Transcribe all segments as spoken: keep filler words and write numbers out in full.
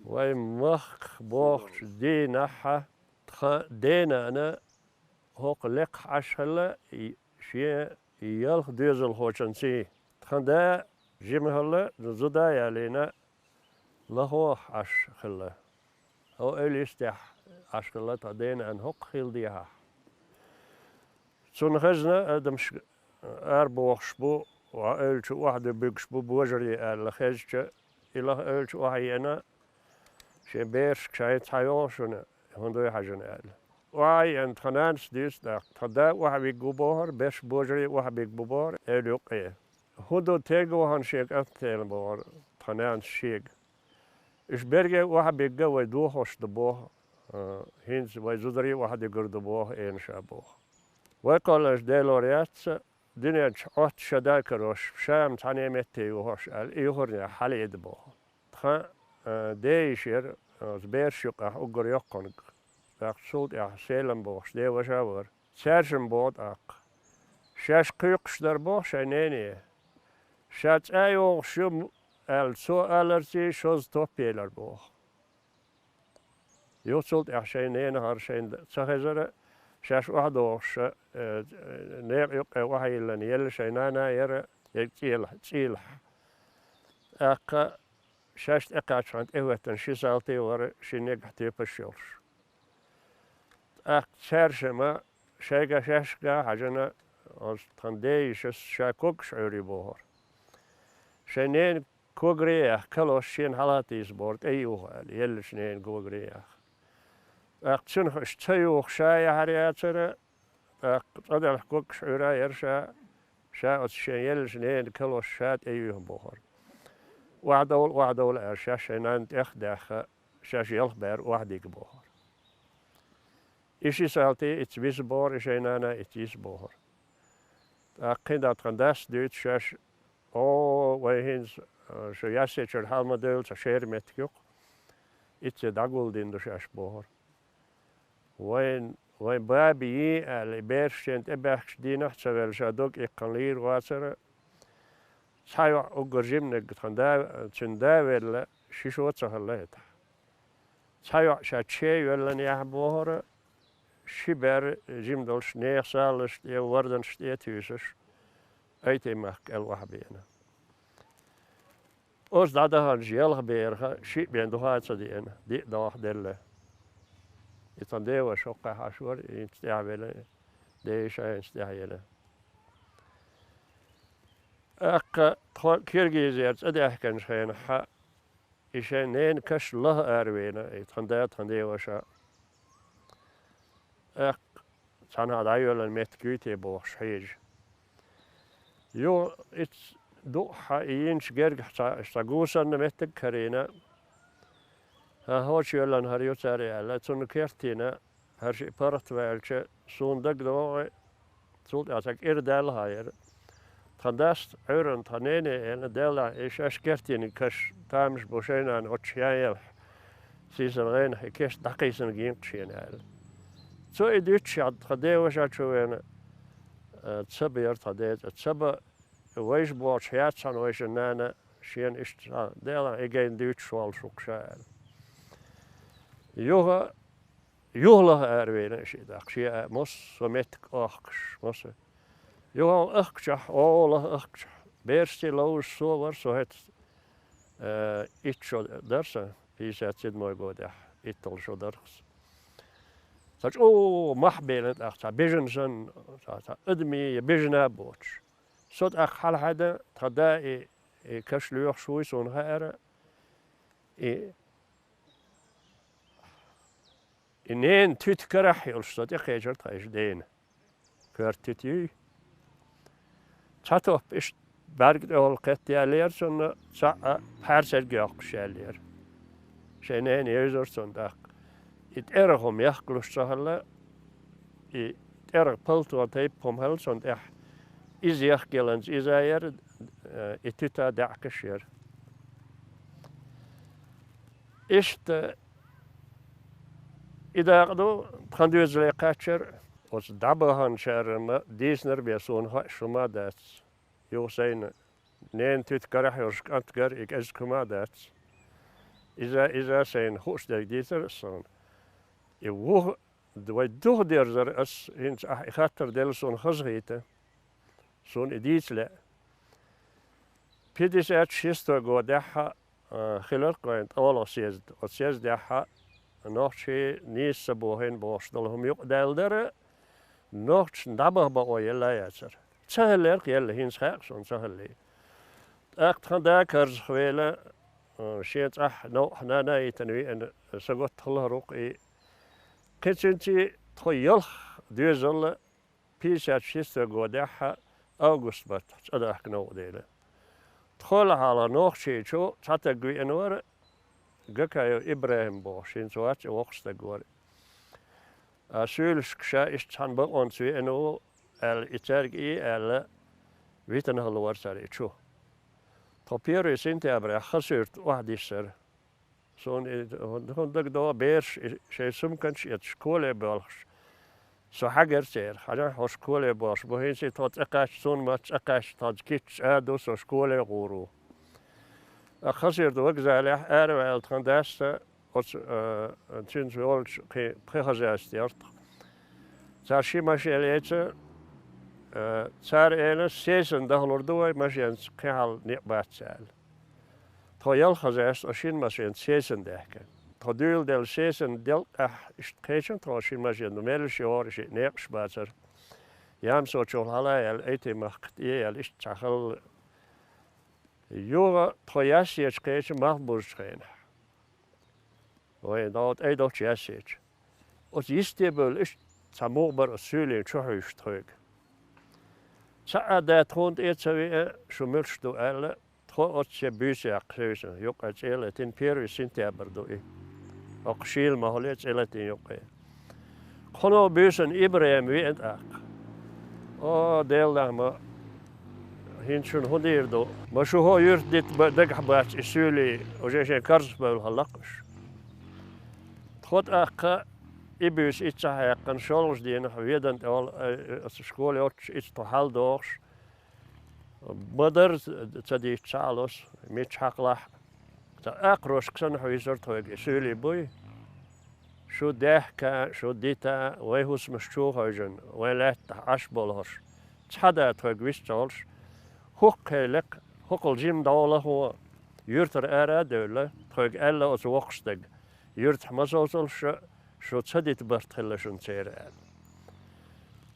Вай махках бохучу дийнахьа тхан денана хӀокху лекхахь Ӏаш хилла шен ялх доьзалхочунций. Тхан да жима хилла, зуда а ялийна, лахахь Ӏаш хилла. Хьо эвла йистехь Ӏаш хилла тхан денана хӀокху хила дехьахь. Цунна хезна адамаш арабохуш бу, ван эвлачу охьадуьбуьгуш бу божарий аьлла хезча, и лаха эвлачу охьаеана, шен берашка шайн цхьа йогӀу шуна, хӀун дуй хьажана аьлла. Охьаеана тхан нанас дуьйцу тӀаккха, тхан да охьавиг ву бохура, берш божарий охьабиг бу бохура эвла юккъе. ХӀун ду, тенга вахана шен кӀант тела бохура тхан нанас шега. Уьш берриге охьабигга вай дохош ду боху, а, хӀинца вай зударий охьадигур ду боху, эна ша боху. Вай кхолланаш Делора яц, дуьнен чу Ӏотта ша да карош, ша-м цхьаьна метте юхуш аьлла, и юхарнехь хьалаеда боху. Тхан, а, ден йиша яра, оцу бераш юкъахь уггар йоккханиг. ТӀаккха цул тӀаьхьа Селам бохуш ден ваша а вара. Цаьршимма боху тӀаккха. Шаьш кхуьйкхуш дара боху шайн нене. Ша цӀа йогӀуш ю аьлла, цо аларций шозза топ елар боху. Юха цул тӀаьхьа шайн ненахара шайна ца хезара, шаьш охьадогӀуш, э, некъа юккъе охьайиллина елла шайн нана яра, ерг цӀийлахь, цӀийлахь. ТӀаккха шаьш тӀекхаччахьана тӀехӀоьттина ши салти вара, ши негахь тепаш йолуш. ТӀаккха цаьршимма шайга шаьшка хьаьжна, оцу тхан ден йишас ша когаш Ӏуьйрий бохура. Шайн ненан когаре а яьхна, калош шена хьалатийса бохура, тӀе юха аьлла, еллачу ненан когаре а яьхна. ТӀаккха цуьнах уьш ца юха ша яхьар яцара, тӀаккха цӀа делахь когаш Ӏуьйра яра ша, ша оцу шен еллачу ненан калош ша тӀе юьйхна бохура. Охьадовла, охьадовла аьлла, шаьш шайн нанна тӀех а даьхна, шаьш ялх бер охьадигга бохура. И ши салти ицца виса бохура, и шайн нана ицца йиса бохура. ТӀаккха кхин дӀа тхан дас дуьйцу шаьш, о, вай хӀинца, а, шу Яьссечуьра хьалма девлла цхьа шера меттиг ю-кх, ицце дӀагулдина ду шаьш бохура. Вайн, вайн баби йий аьлла, и бераш шена тӀебаьхкачу дийнахь а ца велла, ша дог иккхина лийр вацара, цхьа йоӀ уггар жиманиг тхан да, цуьнан да велла, ши шо а ца хилла хӀетахь. Цхьа йоӀ ша чей йоьллина яхьа бохура, ши бер жима долуш нехан салазаш тӀе, варданаш тӀе а туьйсуш, Айтин-махка кӀел охьабеана. Оцу дӀадаханчу ялх берах шиъ бен духа а ца деана, диъ догӀах делла. И тхан деваша хӀокхахь Ӏаш вара, хӀинца тӀаьхьавелла, ден йиша хӀинца тӀаьхьаелла. ТӀаккха тхо Киргизера цӀа даьхкинчу хенахь, и шайн ненан каш лаха аравеана, и тхан да, тхан деваша. ТӀаккха цхьанхьа дӀайоьллина меттиг юй те бохуш хьежа. Юха иццу дуъахь и йинчу гергахь цхьа, цхьа гусарна меттиг а карийна, хӀан, хӀочу йоьллина хӀара ю цара аьлла, цунна кертийна, хӀара шиъ паргӀат ваьлча, суна дагадогӀу, цул тӀаьхьа цхьа кӀира даьлла хьан яра. Тхан дас Ӏуьйранна тхан нене элира, Деллахь, и шаьш кертийниг каш тамаш бу шайнана оцу шен ялх сийсара гӀенах и кешт дӀакхийсинарг йина-кх шена аьлла. Цо и дуьйцуш хьан тхан ден ваша чу веана, а, Цаба яра тхан ден цӀе. Цаба, вайша бохучу яц хьан вайшин нана, шена иштта, а, Деллахь, и гайна дуьйцуш воллу шух ша аьлла. Юха Юха лаха аравелира шиъ даккха, шен а, массо а меттиг охкуш, массо а. Юха ахкачохь, о, лаха ахкачохь, берашций ловзуш со вара, со хӀета, э, итт шо дара сан, пятьдесят седьмой годехь, итталгӀа шо дара-кх сан. Цхьа чӀогӀа мах белира тӀаккха, цхьа бежана санна, цхьа, цхьа адамий я бежана а боцуш. Со тӀаккха хьалахьаьдда, тхан да и, и каш лоьхуш вуй суна хаьара, и И ненан туьта карахь йолуш со тӀекхечира тхан иша дена. Коьрта туьта юй. Цхьа топ иштта бӀаьрга тӀехула кхетта яьллера цунна, цхьаъ а пхьаьрсерг а йоккхуш яьллера. Шайн нена евзара цунна тӀаккха. И тӀергӀа хӀума яхкалуш ца хилла, и тӀергӀа палто тайпа хӀума хилла цунна тӀехь. Иза яхкаяланца иза а яра, и туьта даьӀахкаш яра. Иштта и дакъа ду тхан доьзале кхаччар. Оцу дӀабаханчарна дийцинарг бен суна хаьа хӀума а дац. Юха сайна ненан туьта карахь йолуш кӀант гара и кӀезиг хӀума а дац. Иза, иза сайна хууш дерг дийцар ас суна. И вуха, вай духадерзар ас, хӀинца ахь и хаттар делла суна хазахийта, суна и дийца лаьа. Пятьдесят шестой годехь а, хилар-кх вайн ткъолгӀа съезд. Оцу съездехь а нохчий нийса ца бохийна бохуш долу хӀума юкъадаьлла дара, нохчашна дӀабаха бакъо елла а яцара. Ца хиллера-кх елла, хӀинца хаьа-кх суна ца хиллий. ТӀаккха тхан да карзахвелла, а, шен цӀахь новкъахь нана а йитина веана, са готта хала хир ву-кх и. Кхин цуьнций тхо ялх доьзал а пятьдесят шестой годехь а август баттахь цӀа дахка новкъа делла. Тхол хьалха Нохчийчу цхьа таг веана вара, Гакаев ИбрахӀим бохуш, хӀинца вац и, воккха стаг вара. А суьйлашка ша иштта цхьана бакъонца веана ву аьлла, и цаьрга и аьлла, витина хилла вара цара и чу. Тхо первый сентябрехь Хасуьрта охьадиссара. Суна и хӀун дагадогӀу, бераш и шайн сумканаш а эцаш, школе боьлхуш, со хьагара церан: «Хьажахь, хӀорш школе боьлхуш бу, хӀинца и тхо цӀа кхаьчча, суна ма-, цӀа кхаьчча, тхоьца кийча а ду, со школе гӀур ву». Ткъа Хасуьрта вокзалехь араваьлла тхан дас а, оцу, а, цуьнца волчу кхин пхи хозяйство яра тхан. Цара ши машен лецира, а, цара элира: «Сесана дахалур ду вай, машенца кхин хьал некъ бац», — аьлла. Тхо ялх хозяйство шина машенца сесана даьхкина. Тхо дуьйладелла сесана делкъехь иштта кхечира тхо шина машенца, меллаша йогӀура, шиъ некъаш бацара. Ямсочул хьала а яьлла, Айти-Махка тӀе а яьлла, иштта цхьа хала. Юха тхо Яьссечу кхечира малхбузучу хенахь. Вайн дӀо тӀе долчу Яьссечу. Оцу йисте бевлла иштта цхьа мугӀа бара оцу суьйлийн чу хьуьйсуш тхоьга. Цхьа а да тхуна тӀе а ца веа, шу муьлш ду аьлла, тхо оццу шен буьйса яккха хевшина, юккъе цӀе а латийна, первый сентябрь ду и. ХӀокху шийла ма хуьлий, цӀе латийна юккъе. Кхуьнан буьйсанна ИбрахӀим веана тӀаккха. О, Делан дуьхьа, ма хӀинца шуна хӀун дийр ду? Ма шу хӀо юьрта дита ба-, дагахь бац и суьйлий, уже шайн карзахбевлла хилла-кх уьш. Тхо тӀаккха и буьйса иццахь яьккхина, шолгӀачу дийнахь Ведана тӀе волу, ай, оцу школе йоццуш, иштта тхо хьаладогӀуш, ма-дарра ца дийцча, ца Ӏалаш, мичча хьакхалахь а, цхьа акхарошка санна хьуьйсура тхоьга и суьйлий буй. Шу даьхка, шу дита, вайн хӀусамаш чу а хевшина, вайн лаьттахь Ӏаш болу хӀорш, цхьа а да тхоьга вист ца волуш, хӀокху хенахь, хӀокхул жимма дӀо лахо, юьртара ара а девлла, тхоьга аьлла оцу воккхачу стага: «Юьртахь ма совцалаш шу, шу ца дита барт хилла шуна церан», — аьлла.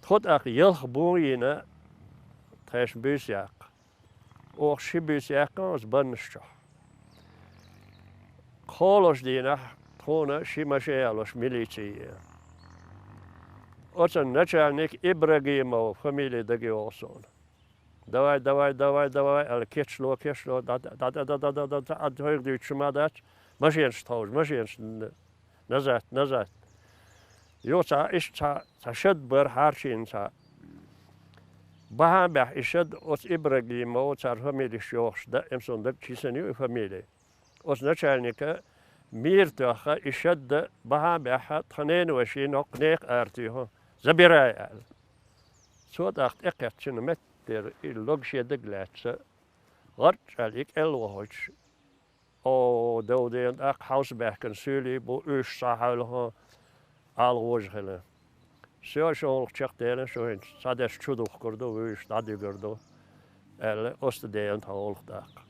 Тхо тӀаккха ялх бун йина тхешан буьйса яккха. Оха ши буьйса яьккхина оцу баннаш чохь. КхоалгӀачу дийнахь тхуна ши машен ялош милици е. Оцу начальник Ибрагимов фамили дага йогӀу суна. «Давай, давай, давай, давай», — аьлла, кечло, кечло, да, да, хьоьга дуьйцуш ма дац, машенаш тховжа, машенаш н-, назад, назад. Юха цхьа, иштта цхьа, цхьа шад бара хьарчийна цхьа. Бахьана баьхьа и шад оцу Ибрагимов, цара фамилиш йохуш, даим суна дагчи санна ю и фамили. Оцу начальника мийра тоьхна и шадда бахьана баьхьа тхан ненан вешин хӀокху нехан ара туьйху, забирай аьлла. Цо тӀаккха тӀекхеттачу меттера и логаш дага лаьцна, гӀарчӀ аьлла и кӀел вахуьйтуш, о, дов дена тӀаккха хьовса баьхкина суьйлий бу, уьш схьа хьаьвлахо, ала гӀожа хилла. Всё, шун гӀуллакх чекхделла, шу хӀинца цхьадерш чу духкур ду, вуьйш дӀадуьгур ду, аьлла, оцу тӀе деана тхан гӀуллакх тӀаккха.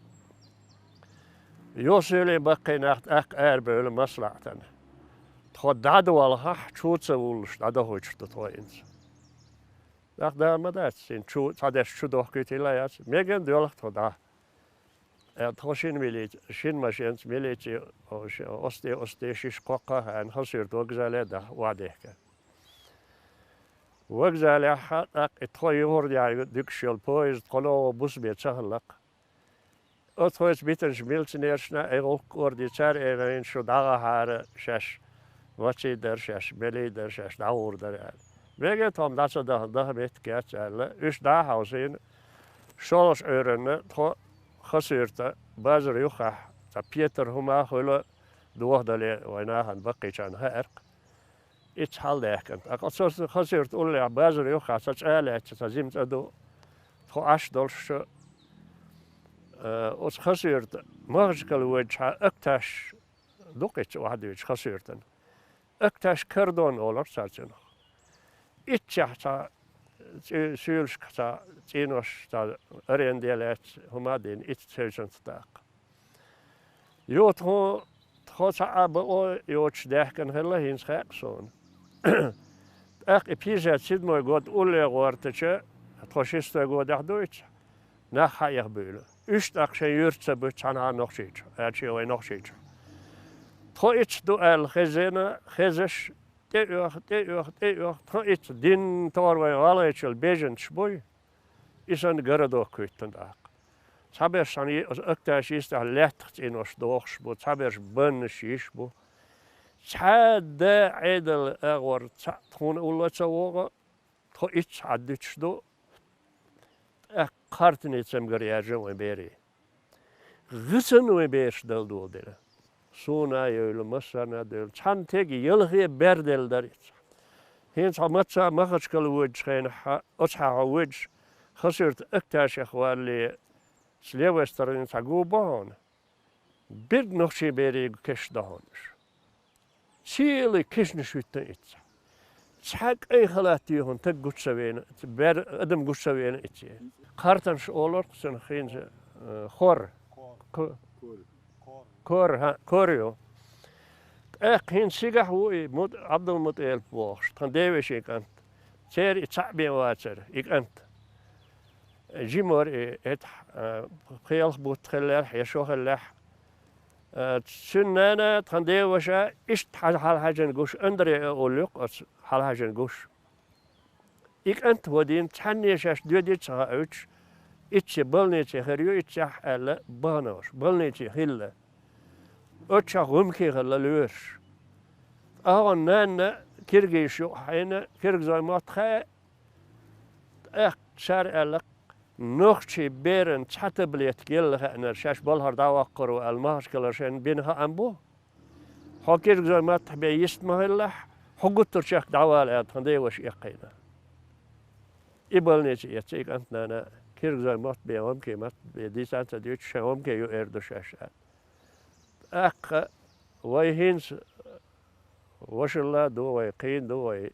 Юха суьйлий баккхий нах тӀаккха арабевлла маслаӀатана. Тхо дӀадолахь, чу ца вуллуш, дӀадохуьйтуш ду тхо хӀинца. ТӀаккха да ма дац, хӀинца чу, цхьадерш чу дохкуьйтийла а яц, мегар доьлху тхо дӀа. Э, тхо шина милиц-, шина машенца милици, о, ш-, осте, осте шиш кхоккха а хаьна, Хасуьрта вокзале а даха, охьадехка. Вокзалехь а тӀаккха и тхо юхур яьлла дуьгуш йолу поезд кхо новкъа бусабе ца хилла-кх. Оцу тхоьца битинчу милиционершна и гӀуллакх кӀорди, цара элира, шу дӀагӀахьара шаьш, ваций дара шаьш, белий дара шаьш, дӀагӀур дара аьлла. Мега тхо-м дӀа ца даха, даха меттиг яц аьлла, уьш дӀа а хьовсийна, шолгӀачу Ӏуьйранна тхо Хасуьрта базар юххехь, цхьа петар хӀума а хуьлу, дохадале вайн нахана баккхийчарна хаьара-кх. Иштта хьаладаьхкина. ТӀаккха оцу Хасуьрта уллехь базар юххехь цхьа цӀа а лаьцна, цхьа жима цӀа ду, тхо Ӏаш долуш, э, оцу Хасуьрта Махачкала воьдучохь Акташ Дукха иццахь охьадуьйцуш Хасуьртана. Акташ кордон олура цара цунах. Иццехь цхьа цӀе-, суьйлашка цхьа цӀенош, цхьа аренде лаьцна, хӀума а дина, иццахь севцанца даккха. Юха тхо, тхо цхьа а бакъо йоцуш даьхкина хилла, хӀинца хаьа суна. ТӀаккха и пятьдесят седьмой год улле гӀортача, тхо шестой годехь дуьйцу, нах хьаэха буьйлу. Уьш тӀаккха шайн юьрта ца буьту цхьанхьа Нохчийчу, аьлча вай Нохчийчу. Тхо иццахь ду аьлла хезна, хезаш, тӀеоьху, тӀеоьху, тӀеоьху, тхо иццахь дин тохара вайн гӀалгӀайчул беженцаш буй, и санна городок хӀуьттина тӀаккха. Цхьаберш цхьана йи-, акташ йистехь лаьттах цӀенош дохуш бу, цхьаберш баннаш йиш бу. Цхьа а да Ӏедал агӀор цхьаъ тхуна улло ца вогӀу, тхо иццахь Ӏаддуьтуш ду, тӀаккха кхартане цамгар яьржина вайн берийн. ГӀисана вайн бераш дала доладелла. Суна а евлла, массарна а девлла. Цхьана тега ялхе бер делла дара иццахь. ХӀинца хьо маца Махачкала воьдучу хенахь, оцу хьан хьо воьдуш, Хасуьрта акташех валле, с левой стороны цхьа гу бу хьуна. Бирг нохчийн берийн кешнаш ду хьуна уьш. Цхьаьна кешнаш хӀуьттина иццахь. Цхьа кӀайн халат тӀехула стаг гучу ца веана, бер-, адам гучу ца веана иццахь. Кхартанаш олура цунах хӀинца, э, хор. Ко-, кор, хьа, кор ю. ТӀаккха хӀинца цигахь ву и Мут-, Ӏабдулмуталип бохуш, тхан девешин кӀант. Церан и цхьаъ бен вацара, и кӀант. Жима вара и, хӀетахь, а, пхи-ялх бутт хиллехь, я шо хиллехь, а, цуьнан нана, тхан деваша, иштта хьал-, хьалхьаьжжина гуш, Андре а олу юкъа оцу хьалхьаьжжина гуш. И кӀант вадийна, цхьанне шаьш доьдий ца хауьйтуш, иццахь больнице хир ю, иццехь аьлла, бахана уьш, больнице хилла. Оццахь гӀумкий хилла лоьраш. Ткъа хьуна нанна киргизаш юкъа хьайна, киргизойн мотт хаьа, тӀаккха цара аьлла, нохчийн беран цхьа таблетка елла хаьнарг шаьш балхара дӀаваккхур ву аьлла, Махачкалара шайна бина хаам бу. Хьо киргизойн маттахь бен йист ма хилалахь, хьо гуттар а чехка дӀавала аьлла, тхан деваша эккхийна. И больнице эцна и кӀант нана, киргизойн мотт бен, гӀумкийн мотт бен дийца ца дуьйцуш, шайн гӀумки ю эр ду шаьш аьлла. ТӀаккха вай хӀинца вашалла а ду вай, кхийна ду вай.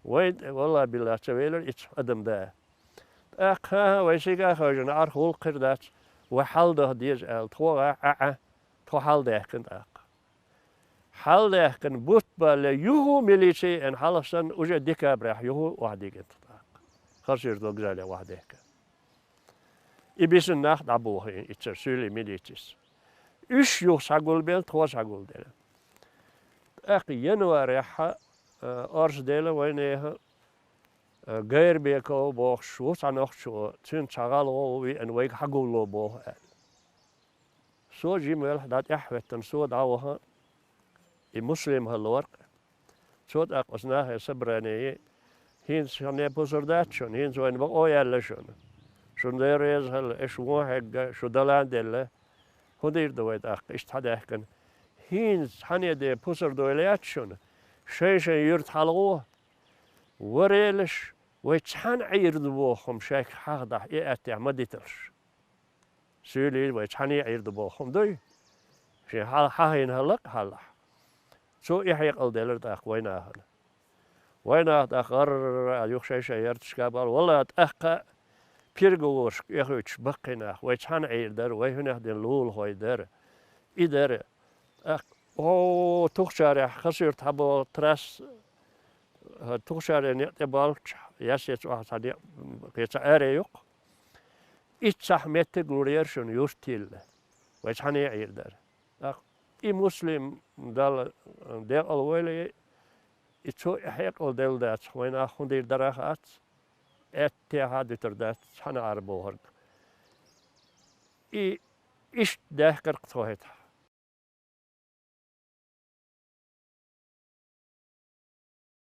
Вайн тӀе, валлахӀи-биллахӀи, ца велира иццахь адам да. ТӀаккха, хӀан-хӀа, вай сига а хевшина, Ӏарх гӀуллакх хир дац, вай хьалдаха деза аьлла, тхо а, Ӏа, Ӏа, тхо хьалдаьхкина тӀаккха. Хьалдаьхкина бутт балале, юха милице а еана, хьалха санна, уже декабрехь юха охьадигина тхо тӀаккха. Хасуьрта вокзале охьадехкина. И бисина нах дӀабохийна иццара суьйлийн милицис. Уьш юха схьагулбелла, тхо схьагулделла. ТӀаккха январехь, а, орца делла вайнехан, а, Гайрбеков бохуш ву цхьа нохчо, цуьнца цхьа гӀалгӀо ву веана, вайга хьагулло боху аьлла. Со жима велахь, дӀа тӀаьхьахӀоьттина, со дӀаваха, и Муслим хилла вара-кх. Цо тӀаккха оцу нахе собрание йи, хӀинца шуна пусар дац шуна, хӀинца вайна бакъо яьлла шуна. Шуна Дела реза хилла, аша вон хьегна, шу далан делла. ХӀун дийр ду вай тӀаккха, иштта хьадаьхкина? ХӀинца цхьанне де пусар дойла яц шуна. Шайн-шайн юьрта хьалагӀо. Варелаш, вай цхьаьна Ӏийр ду боху хӀума шайга хьахадахь, и аьттехь ма диталаш. Суьйлий вай цхьаьна Ӏийр ду боху хӀума дуй? Шен хьал-, хьахийна хӀаллакъ а хьалахь. Цо и хьекъал делира тӀаккха вайнахана. Вайнах тӀаккха гӀарра юха шай-шай ярташка а бала. Валла, тӀаккха переговорашка эхуьйтуш баккхий нах, вай цхьаьна Ӏийр дара, вай хӀунех дина лулахой дара. И дара. ТӀаккха, о, Тухчарехь, Хасуьрта хьаболу трасса, хӀара Тухчаре некъ тӀе болччахь, Яссе чохь цхьа некъ, кхин цхьа аре юккъе. Иццахь меттиг лур яра шуна юрт йилла. Вай цхьаьна Ӏийр дара. ТӀаккха и Муслим Далла декъал войла, и цо и хьекъал делла дацахь, вай нах хӀун дийр дара хац, аьттехьа а дуьтур дац цхьаьна Ӏар бохург. И иштта даьхкира-кх тхо хӀетахь.